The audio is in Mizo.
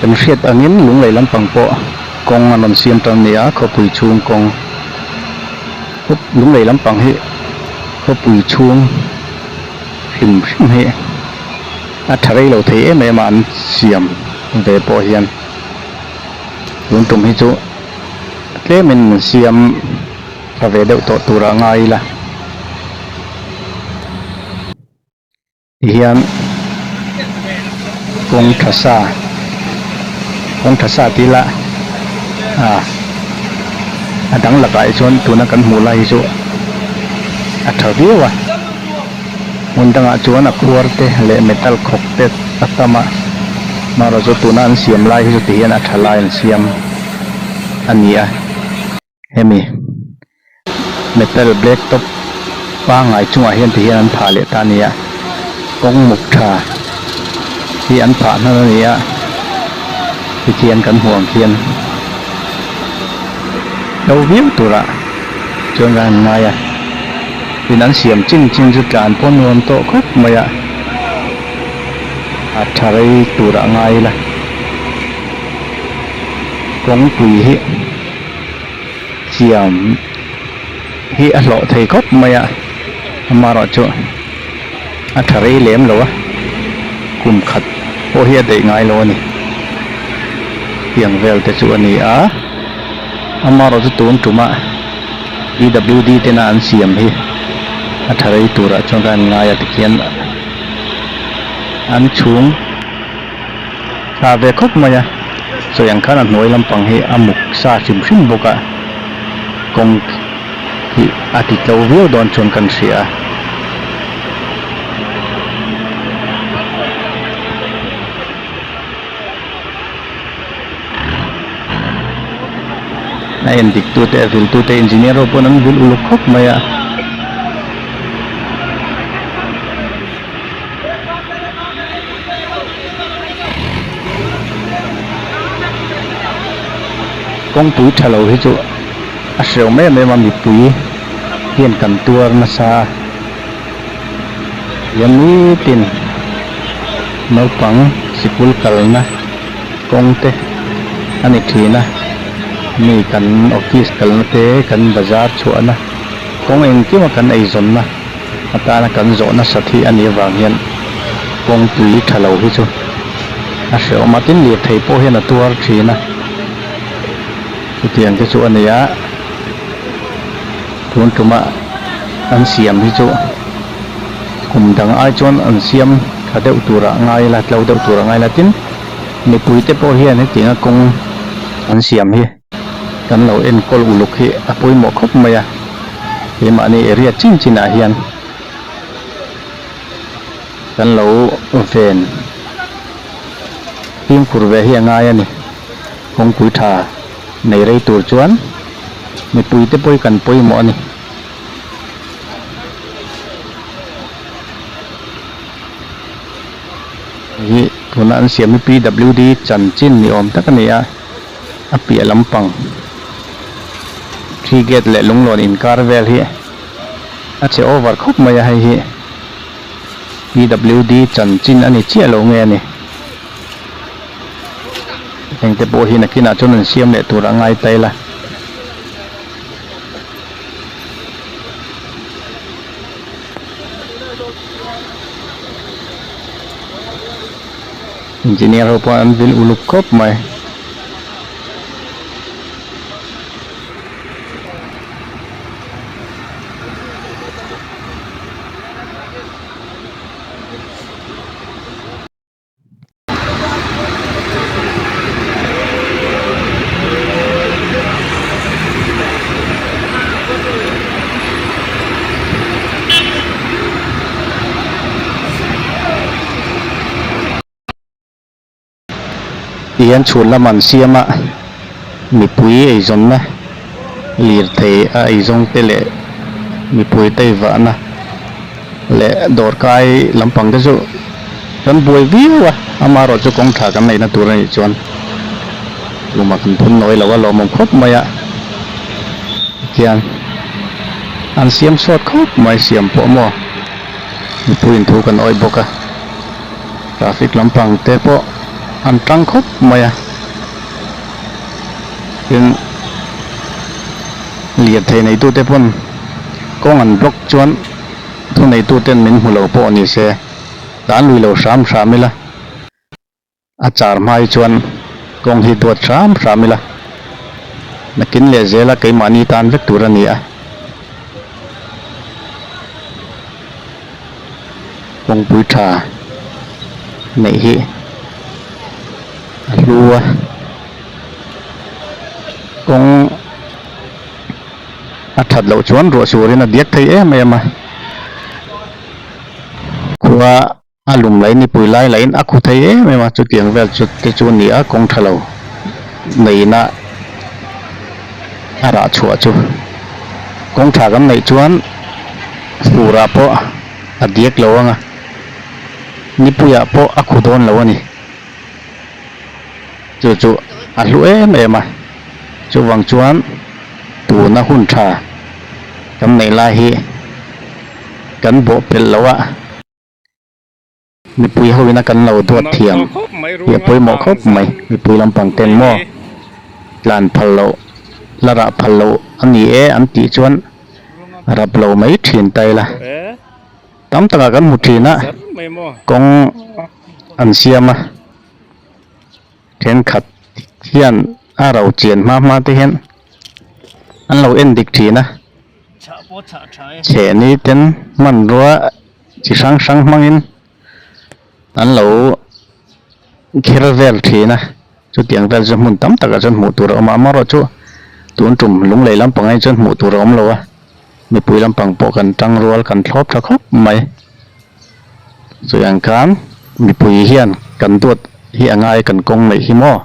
Kan hriat angin Lunglei lampang pawh kawng an rawn siam tan a ni a, khawpui chhung kawng Lunglei lampang hi khawpui chhung hrim hrim hi a tha rei lo thei em em a an siam ve pawh hian tun tum hi chu tlemin an siam tha ve deuh tawh tur ah ngai ila. Tihian kawng tha sa kawng tha sa tih lah ah a dang lakah hi chuan tuna kan hmuh lai hi chu a tha viau a hmun dangah chuan a khuar te leh metal khawk te a tam a amaherawhchu chu tuna an siam lai hi chu tihian a tha lai an siam a ni a. Hemi metal black top pangngai chungah hian ti hian an phah leh ta a ni a, kawng muk tha hi an phah hnan a ni a, tikhian kan hmuh ang khian hlo viau turah chuan kan han ngai a, tin an siam chin chin chu tlan pawh nuam tawh khawp mai a, a tha rei turah ngai ila kawngpui hi. Siam hi a hlawh thei khawp mai a, amaherawhchu a tha rei lem lo a, kum khat pawh hi a daih ngai lo a ni. Tiang vel te chu a ni a, amaherawhchu tun tuma PWD tena an siam hi a tha rei turah chuan ka han ngai a tikhian an chhung. Tha ve khawp mai a, sawi ang khan a hnuai lampang hi a muk sa hrim hrim bawk a, kawng hi a ti tlo viau dawn chuan kan hria a. A en dik tute a vil tute engineer ho pawn an vil uluk khawp mai a. Kawngpui tha lo hi chu a hrehawm em em a mipui hian kan tuar nasa a hian nitin naupang sikul kalna kawng te a ni thin a mi kan office kalna te kan bazar chhuahna kawng engkima kan eizawnna. Atana kan zawh nasat hi a nih avang hian kawngpui tha lo hi chu a hrehawm a, tin lirthei pawh hian a tuar thin a, chutiang te chu a ni a, tun tuma an siam hi chu kum dang ai chuan an siam tha deuh turah ngai ila tlo deuh turah ngai ila, tin mipui te pawh hian hetianga kawng an siam hi. Kan lo enkawl uluk hi a pawimawh khawp mai a, keimahni area chin chinah hian kan lo ven fimkhur ve hi a ngai a ni. Kawngpui tha nei rei tur chuan mipui te pawh hi kan pawimawh a ni. Hei hi tuna an siam hi PWD chanchin ni awm tak a ni a. A piah lampang thi gate leh lunglawn inkar vel hi a che over khawp mai a hei hi PWD chanchin a ni chiah lo nge a ni hengte pawh hi nakinah chuan an siam leh tur a ngai ta ila. Engineer ho pawh an vil uluk khawp mai. Tihian chhun lam an siam a, mipui eizawnna lirthei a eizawng te leh mipui te vahna leh dawrkai lampang te chu kan buai viau a, amaherawh chu kawng tha kan neihna tur a nih chuan tumah kan phun nawi lo a lawmawm khawp mai a tihian an siam sawt khawp mai siam pawh maw mipui in thu kan awih bawk a. Traffic lampang te pawh. an tang khawp mai a tin lirthei neitute pawn kawng an block chuan thuneituten min hmu lo pawh ni se dan lui lo hram hram ila. A char hma hi chuan kawng hi duat hram hram ila, nakin leh zela keimahni tan vek tur a ni a. Kawngpui tha neih hi a hlu a, kawng a that loh chuan ruah surin a diak thei em em a, khua. A lum leh nipui lai lahin a khu thei em em a, chutiang vel chu te chu a ni a, kawng tha lo neihna a rah chhuah chu kawng tha kan neih chuan furah pawh a diak lo ang a, nipuiah pawh a khu dawn lo a ni. Chu chu a hlu em em a, chuvang chuan tuna hun tha kan neih lai hi kan bawhpelh loh a. Mipui ho ina kan lo duat thiam hi a pawimawh khawp mai. Mipui lampang ten maw tlan phal loh la rah phal loh a ni e an tih chuan rap lo mai thin ta ila. Tam takah kan hmu thin a, kawng an siam a, thenkhat hian a ro chian hma hma te hian an lo en dik thin a. Chhe ni ten hmanrua chi hrang hrang hmangin an lo kher vel thin a, chutiang vel chu hmun tam takah chuan hmuh tur a awm a, amaherawhchu tun tum lunglei lampang ah hi chuan hmuh tur a awm lo a, mipui lampang pawh kan tang rual kan thlawp tha khawp mai. Chutiang khan mipui hian kan duat hi a ngai kan kawng neih hi maw?